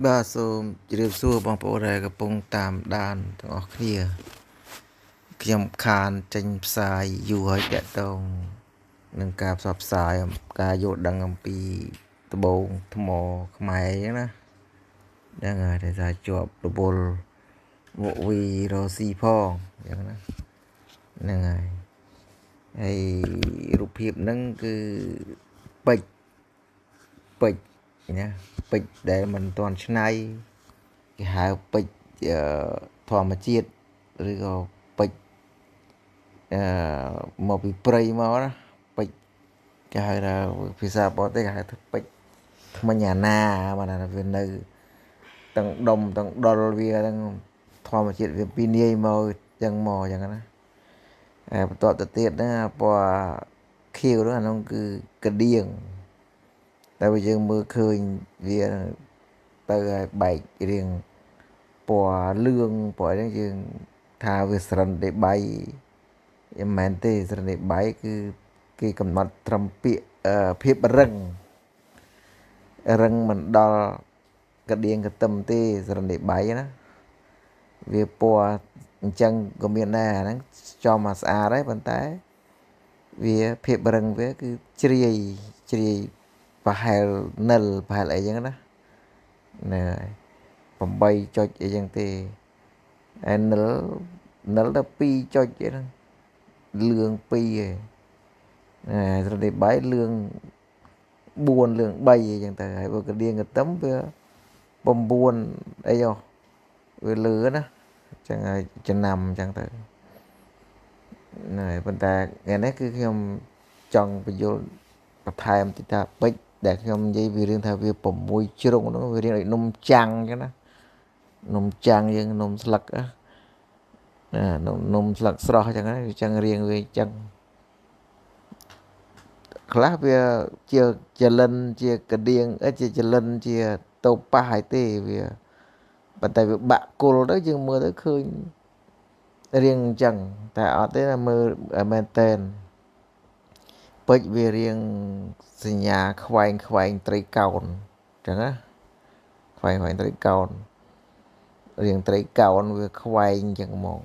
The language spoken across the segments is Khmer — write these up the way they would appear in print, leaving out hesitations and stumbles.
បាទសូមជម្រាបសួរបងប្អូនដែលកំពុងតាមដានទាំងអស់គ្នាខ្ញុំខានចេញផ្សាយយូរហើយតាក់ទងនឹងការផ្សព្វផ្សាយការយល់ដឹងអំពីត្បូងថ្មខ្មែរអញ្ចឹងណាហ្នឹងហើយដែលថាជាប់រវល់មុខវីរស៊ីផងអញ្ចឹងណាហ្នឹងហើយហើយរូបភាពហ្នឹងគឺពេជ្រពេជ្រណាពេជ្រដែលមិនទាន់ឆ្នៃគេហៅពេជ្រធម្មជាតិឬក៏ពេជ្រមកពីព្រៃមកណាពេជ្រគេហៅថាភាសាបរទេសគេហៅថាពេជ្រថ្មិញអាណាបាទវានៅទាំងដុំទាំងដុលវាទាំងធម្មជាតិវាពីនាយមកចឹងមកចឹងណាហើយបន្ទាប់ទៅទៀតហ្នឹងពណ៌ខៀវហ្នឹងអានោះគឺកដៀងតែបើយើងមើលឃើញវាទៅឲ្យបែករៀងពណ៌លឿងពណ៌ហ្នឹងយើងថាវាស្រិនដេបៃមិនមែនទេស្រិនដេបៃគឺគេកំណត់ត្រឹមពាក្យភាពរឹងរឹងមិនដល់កដៀងកទឹមទេស្រិនដេបៃណាវាពណ៌អញ្ចឹងក៏មានដែរអាហ្នឹងចំមកស្អាតហើយប៉ុន្តែវាភាពរឹងវាគឺជ្រាយជ្រាយប្រហែលនិលប្រហែលអីចឹងណាហ្នឹងហើយ8ចុចអីចឹងទេហើយនិលនិលទៅ2ចុចអីហ្នឹងលឿង2ឯងស្រដេបៃលឿង4លឿង3អីចឹងទៅហើយបើកដៀងកទឹមវា9អីហ៎វាលឿណាចឹងហើយចំណាំចឹងទៅហ្នឹងហើយប៉ុន្តែថ្ងៃនេះគឺខ្ញុំចង់បញ្យល់បន្ថែមតិចថាពេជ្រដែលខ្ញុំនិយាយវារឿងថាវា6ជ្រុងហ្នឹងវារៀងដូចនំចាំងអញ្ចឹងណានំចាំងយើងនំស្លឹកណានំស្លឹកស្រស់អញ្ចឹងណាវាចឹងរៀងវាអញ្ចឹងខ្លះវាជាចលិនជាកដៀងជាចលិនជាតោប៉ះហើយទេវាប៉ុន្តែវាបាក់គល់ទៅយើងមើលទៅឃើញរៀងអញ្ចឹងតែអត់ទេណាមើលមែនតែនពេជ្រវារៀងសញ្ញាខ្វែងខ្វែងត្រីកោណអញ្ចឹងណាខ្វែងខ្វែងត្រីកោណរៀងត្រីកោណវាខ្វែងអញ្ចឹងហ្មង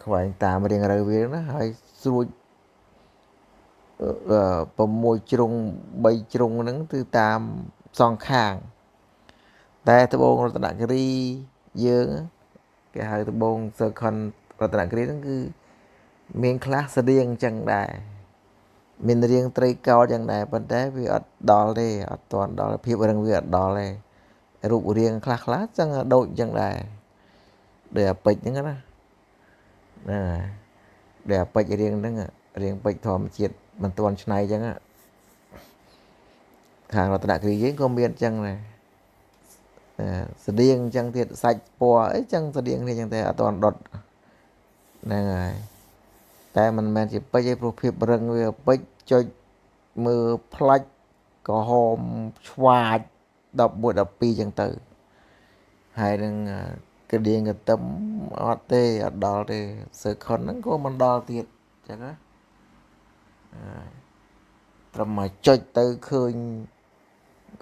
ខ្វែងតាមរៀងរូវវាណាហើយស្រួច6ជ្រុង3ជ្រុងហ្នឹងគឺតាមសងខាងតែត្បូងរតនគិរីយើងគេហៅត្បូងសើខុនរតនគិរីហ្នឹងគឺមានខ្លះស្តៀងអញ្ចឹងដែរមានរៀងត្រីកោណយ៉ាងដែរប៉ុន្តែវាអត់ដល់ទេអត់ទាន់ដល់ភាពរឹងវាអត់ដល់ទេរូបរាងខ្លះខ្លះចឹងដូចអញ្ចឹងដែរដូចអាពេជ្រហ្នឹងណាណាដូចអាពេជ្ររៀងហ្នឹងរៀងពេជ្រធម្មជាតិមិនទាន់ឆ្នៃអញ្ចឹងខាងរតនគិរីយើងក៏មានអញ្ចឹងដែរស្តៀងអញ្ចឹងទៀតសាច់ពណ៌អីចឹងស្តៀងគ្នាអញ្ចឹងតែអត់ទាន់ដុតហ្នឹងហើយតែមិនមែនជាពេជ្រទេព្រោះភាពរឹងវាពេជ្រចុចមើលផ្លាច់ក្រហមឆ្វាច11 12ចឹងទៅហើយនឹងកដៀងកទឹមអត់ទេអត់ដល់ទេសើខុនហ្នឹងក៏មិនដល់ទៀតចឹងណាត្រឹមមកចុចទៅឃើញ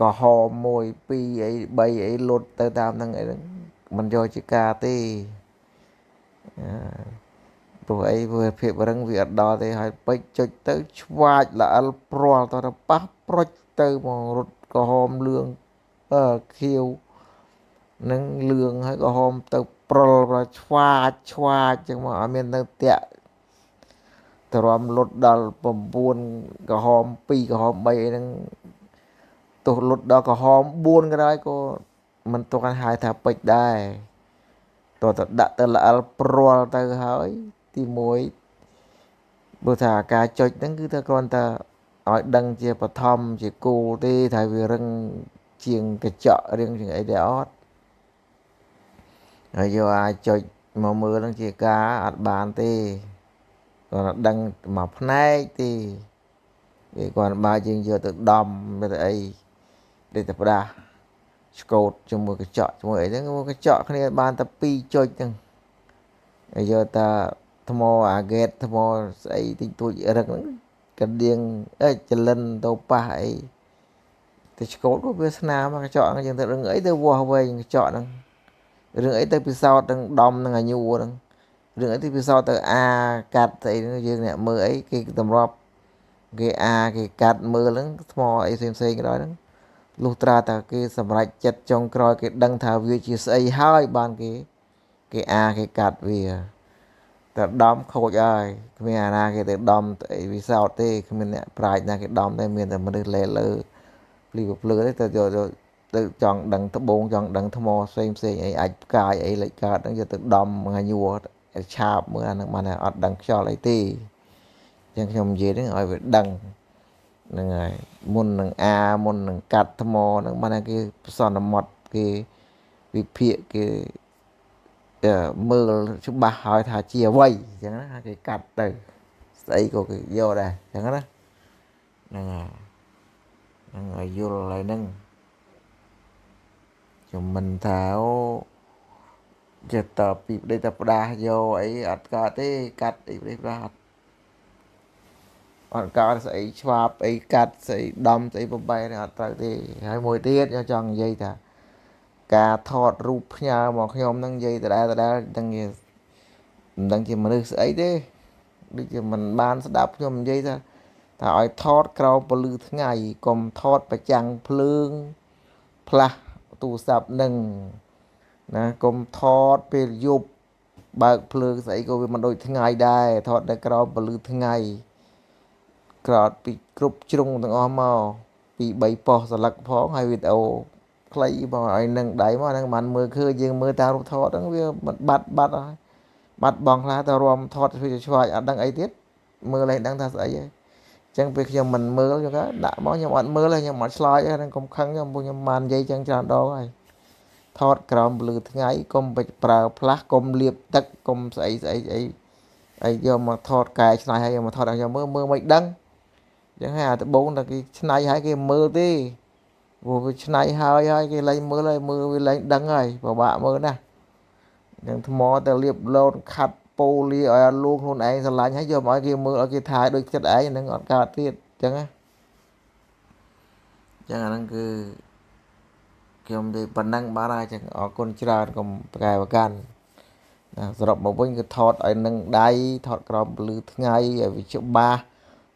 ក្រហម1 2អី3អីលុតទៅតាមហ្នឹងអីហ្នឹងមិនយកជាការទេព្រោះអីវាភាពរឹងវាអត់ដល់ទេហើយពេជ្រចុចទៅឆ្វាចល្អិលព្រាល់ទៅប៉ះប្រុចទៅមករត់ក្រហមលឿងខៀវនឹងលឿងហើយក្រហមទៅព្រុលប្រឆ្វាចឆ្វាចចឹងមកអត់មាននៅតាក់ទ្រាំលុតដល់9ក្រហម2ក្រហម3អីហ្នឹងទោះលុតដល់ក្រហម4ក៏ដោយក៏មិនទាន់ហៅថាពេជ្រដែរតោះទៅដាក់ទៅល្អិលព្រាល់ទៅហើយទី1ព្រោះថាការចុចហ្នឹងគឺថាគ្រាន់តែឲ្យដឹងជាបឋមជាគោលទេថាវារឹងជាងកញ្ចក់រៀងជាងអីដែរអត់ហើយយកអាចចុចមកមើលហ្នឹងជាការអត់បានទេគាត់ដឹងមួយផ្នែកទេវាគាត់បើយើងយកទៅដំទៅអីដូចតែផ្ដាស់ឆ្កូតជាមួយកញ្ចក់ជាមួយអីហ្នឹងកញ្ចក់គ្នាបានតែ2ចុចហ្នឹងហើយយកតែថ្មអាហ្គេតថ្មស្អីតិចតួចរឹងហ្នឹងកដៀងអេចលិនទៅប៉ះអី ទៅឆ្កូតវាស្នាមកញ្ចក់ហ្នឹងយើងទៅរឿងអីទៅវាស់វែងកញ្ចក់ហ្នឹងរឿងអីទៅពិសោធន៍នឹងដំនឹងអាញួរហ្នឹងរឿងអីទៅពិសោធន៍ទៅអាកាត់ស្អីហ្នឹងយើងអ្នកមើលអីគេតម្រាប់គេអាគេកាត់មើលហ្នឹងថ្មអីផ្សេងផ្សេងក៏ដោយហ្នឹងលុះត្រាតែគេសម្រេចចិត្តចុងក្រោយគេដឹងថាវាជាស្អីហើយបានគេអាគេកាត់វាតែដំខូចហើយគ្មានអាណាគេទៅដំអីវិសោធទេគ្មានអ្នកប្រាជ្ញណាគេដំទេមានតែមនុស្សលេលើភ្លីភ្លឺទេទៅយកទៅចង់ដឹងត្បូងចង់ដឹងថ្មផ្សេងផ្សេងអីអាចផ្កាយអីលេចកើតហ្នឹងយកទៅដំងាញួរឆាបមើលអាហ្នឹងបានអត់ដឹងខ្យល់អីទេអញ្ចឹងខ្ញុំនិយាយហ្នឹងឲ្យវាដឹងហ្នឹងហើយមុននឹងអាមុននឹងកាត់ថ្មហ្នឹងបានគេសន្មត់គេវិភាគគេមើលច្បាស់ហើយថាជាអ្វីអញ្ចឹងណាគេកាត់ទៅស្អីក៏គេយកដែរអញ្ចឹងណាហ្នឹងហើយហ្នឹងឲ្យយល់ហើយហ្នឹងខ្ញុំមិនថាអូចិត្តតពីប្តីតផ្ដាស់យកអីអត់កើតទេកាត់អីប្តីផ្ដាស់អត់កើតស្អីឆ្វាបអីកាត់ស្អីដំស្អីបំបែអត់ត្រូវទេហើយមួយទៀតខ្ញុំចង់និយាយថាការថតរូបផ្ញើមកខ្ញុំហ្នឹងនិយាយដដែលដឹងជាមិនដឹងជាមនុស្សស្អីទេដូចជាមិនបានស្ដាប់ខ្ញុំនិយាយថាឲ្យថតក្រោមពន្លឺថ្ងៃកុំថតប្រចាំងភ្លើងផ្លាស់ទូរស័ព្ទនឹងណាកុំថតពេលយប់បើកភ្លើងស្អីក៏វាមិនដូចថ្ងៃដែរថតនៅក្រោមពន្លឺថ្ងៃក្រោតពីគ្រប់ជ្រុងទាំងអស់មកពី3ប៉ុស្តិ៍សន្លឹកផងហើយវីដេអូខ្លីបងឲ្យនឹងដៃមកហ្នឹងបានមើលឃើញយើងមើលតាមរូបថតហ្នឹងវាមិនបាត់ហើយបាត់បងខ្លះទៅរំថតធ្វើជាឆ្វាយអត់ដឹងអីទៀតមើលឲ្យដឹងថាស្អីហើយអញ្ចឹងពេលខ្ញុំមិនមើលខ្ញុំដាក់មកខ្ញុំអត់មើលហើយខ្ញុំអត់ឆ្លើយហ្នឹងកុំខឹងខ្ញុំពួកខ្ញុំបាននិយាយចឹងច្រើនដងហើយថតក្រោមពន្លឺថ្ងៃកុំប្រើផ្លាស់កុំលាបទឹកកុំស្អីស្អីអីហើយយកមកថតកែច្នៃហើយយកមកថតឲ្យខ្ញុំមើលមើលមិនដឹងអញ្ចឹងហើយអាត្បូងតែគេច្នៃហើយគេមើលទេព្រោះវាច្នៃហើយគេលែងមើលហើយមើលវាលែងដឹងហើយពិបាកមើលណាស់អញ្ចឹងថ្មទៅលាបឡូនខាត់ប៉ូលីឲ្យលួងខ្លួនឯងស្រឡាញ់ហើយយកមកឲ្យគេមើលឲ្យគេថាយដូចចិត្តឯងហ្នឹងអត់កើតទៀតអញ្ចឹងណាអញ្ចឹងអាហ្នឹងគឺខ្ញុំនិយាយប៉ុណ្ណឹងបានហើយអញ្ចឹងអរគុណច្រើនកុំប្រកែប្រកាន់ណាសរុបមកវិញគឺថតឲ្យនឹងដៃថតក្រោមពន្លឺថ្ងៃឲ្យវាច្បាស់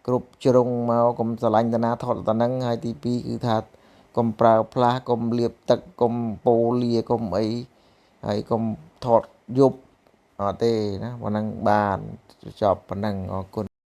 គ្រប់ជ្រុងមកកុំស្រឡាញ់តាណាថតតាហ្នឹងហើយទី2គឺថាកុំប្រើផ្លាស់កុំលាបទឹកកុំប៉ូលាកុំអីហើយកុំថតយប់អត់ទេណាប៉ុណ្ណឹងបានចប់ប៉ុណ្ណឹងអរគុណ